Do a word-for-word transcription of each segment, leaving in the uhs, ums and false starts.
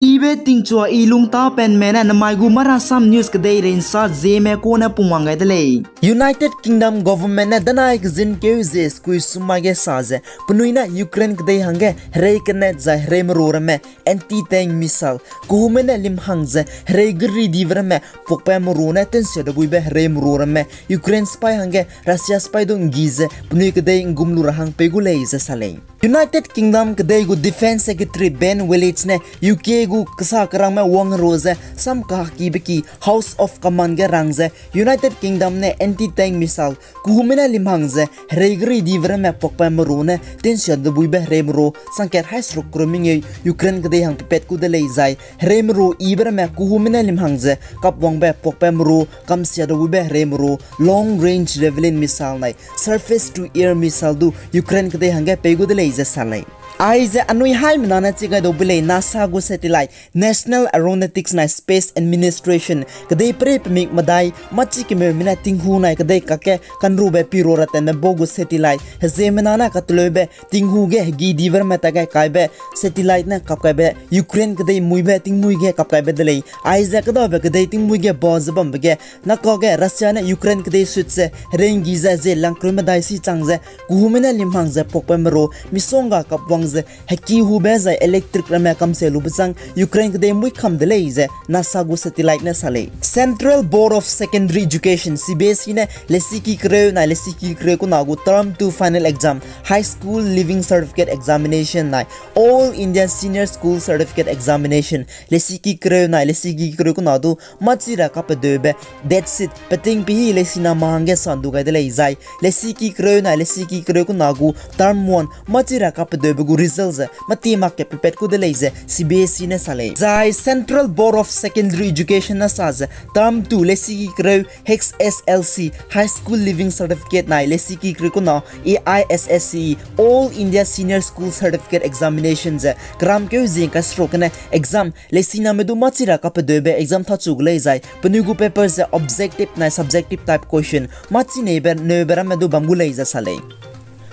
Ibe tingchua i lungtapenme ne namai gu Marasam News kedeirei nsa zieme kune pungwang gai de lei. United Kingdom government ne danai kezin keu ze skui sumai ge sa ze, penui ne Ukraine kedei hangge herei kenet zai herei meru ramme anti-tank missile, kehume ne lim hang ze herei geri dibe ramme puakpa meru ne tensia de buibe herei meru ramme Ukraine sipai hangge Russia sipai du nggi ze penui kedei ngum lu ra hang pei gu lei ze sa lei. United Kingdom kedei gu Defence Secretary Ben Wallace ne U K gu kesa kerangme wang ru ze sam kahakibe ki House of Commons ge rang ze United Kingdom ne anti-tank missile, kehume ne lim hang ze herei geri dibe ramme puakpa meru ne tensia de buibe herei meru sangkat hai seruk kru mengeu Ukraine kedei hang pepat ku de lei zai, herei meru ibe ramme kehume ne lim hang ze kapwangbe puakpa meru kamsia de buibe herei meru long range javelin missile nai surface to air missile du Ukraine kedei hangge pei gu de lei ze sa lei. Aize anui haimena ne chi gai dau bu lei NASA gu satellite, National Aeronautics nai Space Administration, kedei perei pemik medai machi kemeumena tinghu nai kedei kakge kanrube piro ra tenme bo gu satellite heziemena ne kateleube tinghu ge hegi dibe ramme tage kaibe satellite ne kapkaibe Ukraine kedei muibe tingmuî ge kapkaibe de lei. Aize kedabe kedei tingmuî ge ba ze bambe ge nakage Russia ne Ukraine kedei sut ze herei nggi ze ze langkreu medai si chang ze kehume ne lim hang ze puakpa meru misongga kapwang ze heki hube zai electric ramme kamsia lube chang Ukraine kedei muî kam de lei ze NASA gu satellite ne sa lei. Central Board of Secondary Education, C B S E ne lesiki kereu nai lesiki kereu kena gu term two final exam, High School Leaving Certificate Examination nai All India Senior School Certificate Examination, lesiki kereu nai lesiki kereu kena du machi ra kapedeube date sheet peting pehi lesina ma hangge sandu gai de lei zai, lesiki kereu nai lesiki kereu kena gu term one machi ra kapedeube gu result ze mati mak ke pepat ku de lei ze C B S E ne sa lei. Zai Central Board of Secondary Education ne sa ze term two lesiki kereu H S L C, High School Leaving Certificate nai lesiki kereu kena A I S S C E, All India Senior School Certificate Examination ze keram keu zing kaseruk gene exam lesiname du machi ra kapedeube exam thachu gu lei zai penui gu paper ze objective nai subjective type question machi neibe neube ramme du bam gu lei ze sa lei.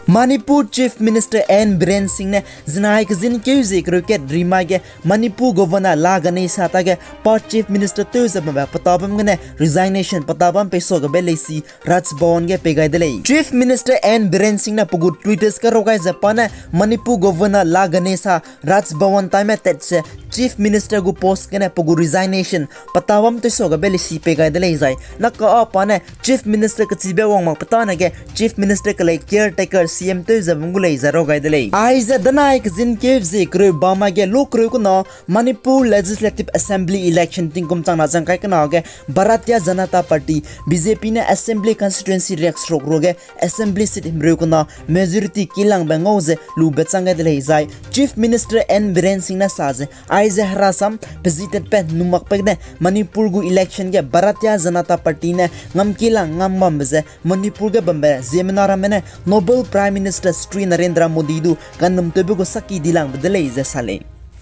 Manipur Chief Minister N Biren Singh ne zinai kezin keu ze kereu kat rimai ge Manipur Governor La Ganesan tage pa Chief Minister tew ze bambe peta bam gene resignation peta bam pei sa gabe leisi Raj Bhavan ge pei gai de lei. Chief Minister N Biren Singh ne pe gu Twitter ge rau gai ze pa ne Manipur Governor La Ganesan Raj Bhavan taime tat ze Chief Minister gu post gene pe gu resignation peta bam tew sa gabe leisi pei gai de lei zai, naka a pa ne Chief Minister kechibe wang mak petane ge Chief Minister kelei caretaker C M tew ze bam gu lei ze rau gai de lei. Aize danai kezin keu ze kereu bamai ge lu kereu kena Manipur Legislative Assembly election tingkum chang na zang kai kena ge Bharatiya Janata Party, B J P ne assembly constituency riakseruk ruage assembly seat himreu kena majority kilangbe ngau ze lube chang gai de lei zai, Chief Minister N Biren Singh ne sa ze aize herasam pezitatpe numakbe gene Manipur gu election ge Bharatiya Janata Party ne ngam kilang ngam bambe ze Manipur ge bambe ziemmena ramme ne Noble Prime Minister Shri Narendra Modi du kanumtewbe gu saki dilangbe de lei ze sa lei.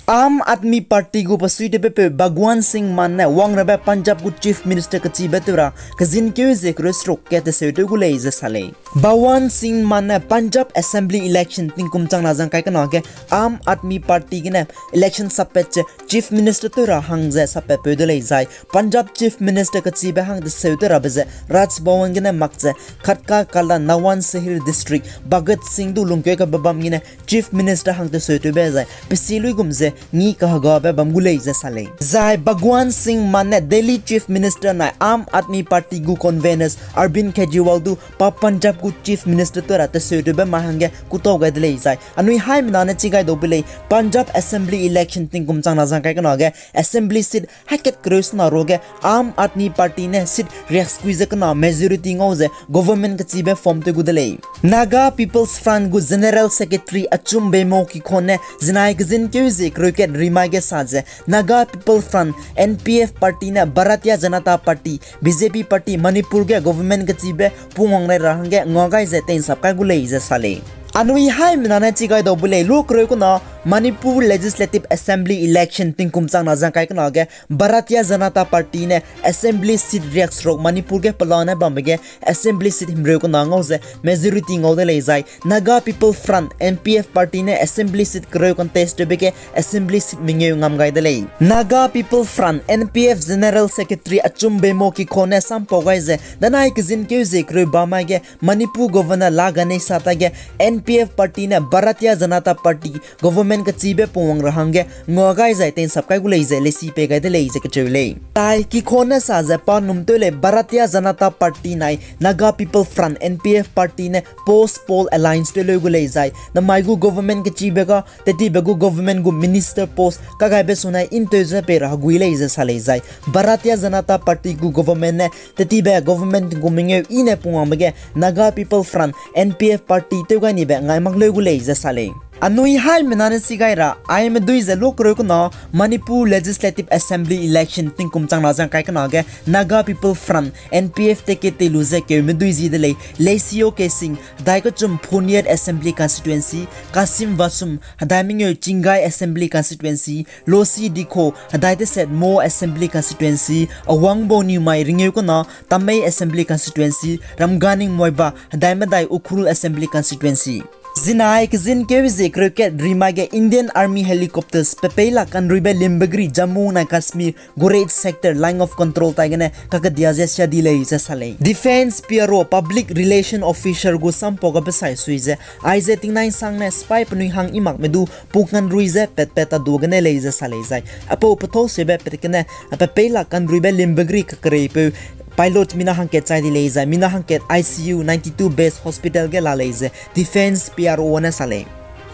Aam Aadmi Party gu pesuitewbepeu Bhagwant Singh Mann ne wangrabe Punjab gu Chief Minister kechibe tew ra kezin keu ze kereu seruk ke teseu tew gu lei ze sa lei. Bhagwant Singh Mann ne Punjab Assembly election tingkum chang na zang kai kena ge Aam Aadmi Party gene election sappat ze Chief Minister tew ra hang ze sappat peu de lei zai, Punjab Chief Minister kechibe hang teseu tew rabe ze Raj Bhavan gene mak ze Khatka Kalan, Nawab Sahib District, Bhagat Singh du lungkeu kabe bam gene Chief Minister hang teseu tewbe zai pesi luigum ze ngi kahegabe bam gu lei ze sa lei. Zai Bhagwant Singh Mann ne Delhi Chief Minister nai Aam Aadmi Party gu conveners Arvind Kejriwal du pa Punjab gu Chief Minister tew ra teseu tewbe mai hangge kutau gai de lei zai, anui haimena ne chi gai dau bu lei Punjab Assembly election tingkum chang na zang kai kena ge assembly seat haikat kereu sena ruage Aam Aadmi Party ne seat riaksekui ze kena majority ngau ze government kechibe form tew gu de lei. Naga People's Front gu General Secretary Achum Beymo Kikhon ne zinai kezin keu ze kereu kat rimai ge sa ze Naga People's Front, N P F party ne Bharatiya Janata Party, B J P party Manipur ge government kechibe pungwang rai ra hangge nga gai ze teinsap kai gu lei ze sa lei. Anui haimena ne chi gai dau bu lei lu kereu kena Manipur Legislative Assembly election tingkum chang na zang kai kena ge Bharatiya Janata Party ne assembly seat riak seruk Manipur ge pelane bambe ge assembly seat himreu kena ngau ze majority ngau de lei zai Naga People Front, N P F party ne assembly seat kereu contest tewbe ge assembly seat mengeu ngam gai de lei. Naga People Front, N P F General Secretary Achum Bemo Kikhon ne sampau gai ze, danai kezin keu ze kereu bamai ge Manipur Governor La Ganesan ta ge N P F party ne Bharatiya Janata Party government kechibe pungwang ra hangge ngua gai zai teinsap kai gu lei ze lesi pei gai de lei ze kecheu lei. Tai Kikhon ne sa ze pa num tew lei Bharatiya Janata Party nai Naga People Front, N P F party ne post poll alliance tew leu gu lei zai namai gu government kechibe ga tetibe gu government gu minister post kagaibe sunai intew ze pei ra hegui lei ze sa lei zai Bharatiya Janata Party gu government ne tetibe government gu mengeu i ne pungwangbe ge Naga People Front, N P F party tew gai nibe ngai mak leu gu lei ze sa lei. Anui haimena ne si gai ra, aime dui ze lukreu kena Manipur Legislative Assembly election tingkum chang na zang kai kena ge Naga People Front, N P F ticket tei lu ze keume dui zi de lei, Leisio Keishing, hedai kechum Phuniyar Assembly Constituency, Kasim Vasum, hedai mengeu Chingai Assembly Constituency, Losi Dikho, hedai teset Mo Assembly Constituency, Awangbo Niumai ringeu kena Tamei Assembly Constituency, Ramganing Moiba, hedai medai Ukhrul Assembly Constituency. Zinai kezin keu ze kereu kat rimai ge Indian Army helicopters pepeila kanruibe limbegri Jammu nai Kashmir Gurez sector line of control tai gene kakedia ze sia di lei ze sa lei. Defence P R O, Public Relation Officer gu sampau gabe sai sui ze, aize tingnai sang ne spy penui hang i makme du pung kanrui ze pat pat ta du gene lei ze sa lei zai. Apau pethau sebe pat gene, pepeila kanruibe limbegri kakereipeu pilot mina hangkat chai di lei zai, mina hangkat I C U ninety-two base hospital ge la lei ze Defence P R O ne sa lei.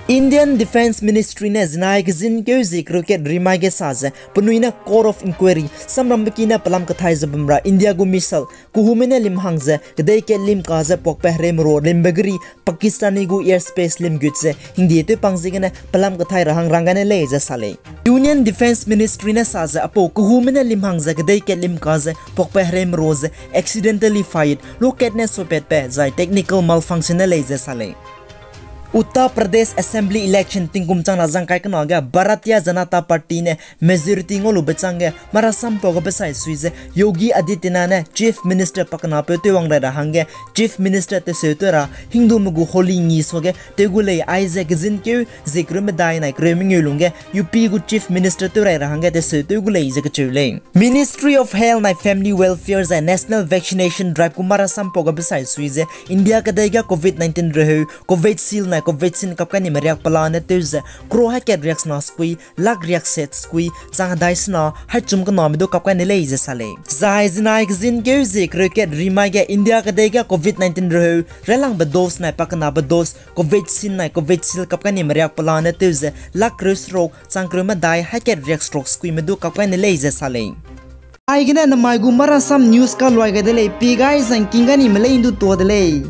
Indian Defence Ministry ne zinai kezin keu ze kereu kat rimai ge sa ze, penui ne court of inquiry, samrambe ki ne pelam kethai ze bam ra India gu missile, kehume ne lim hang ze, kedei kat lim ka ze puakpe hereime ro limbegri Pakistani gu airspace lim gut ze, hingdie tew pang ziegene pelam kethai ra hang rang gane lei ze sa lei. Union Defence Ministry ne sa ze apau kehume ne lim hang ze, kedei kat lim ka ze puakpe hereime ro ze, accidentally fired, lukat ne sopatbe zai technical malfunction ne lei ze sa lei. Uttar Pradesh Assembly election tingkum chang na zang kai kena ge Bharatiya Janata Party ne majority ngau lube chang ge mara sampau gabe sai sui ze Yogi Adityanath ne Chief Minister pakenapeu tewwang rai ra hangge Chief Minister teseu tew ra Hindume gu Holi ngi suage tew gu lei aize kezin keu ze kereu medai nai kereu mengeu lungge U P gu Chief Minister tew rai ra hangge teseu tew gu lei ze kecheu lei. Ministry of Health nai Family Welfare zai National Vaccination Drive gu mara sampau gabe sai sui ze India kedei ge Covid nineteen reheu Covishield nai Covaxin kap kai nime riak pelane tew ze crore hai kat riak sena sekui, lakh riak set sekui, chang hedai sena hai chum kename du kap kai ne lei ze sa lei. Zai zinai kezin keu ze kereu kat rimai ge India kedei ge Covid nineteen reheu relangbe dose nai pakenabe dose Covaxin nai Covishield kap kai nime riak pelane tew ze lakh kereu seruk, chang kereu medai hai kat riak seruk sekuime du kap kai ne lei ze sa lei. Aigene namai gu marasam news kaluai gai de lei, pi gai zangking gai nime lei ndu tua de lei.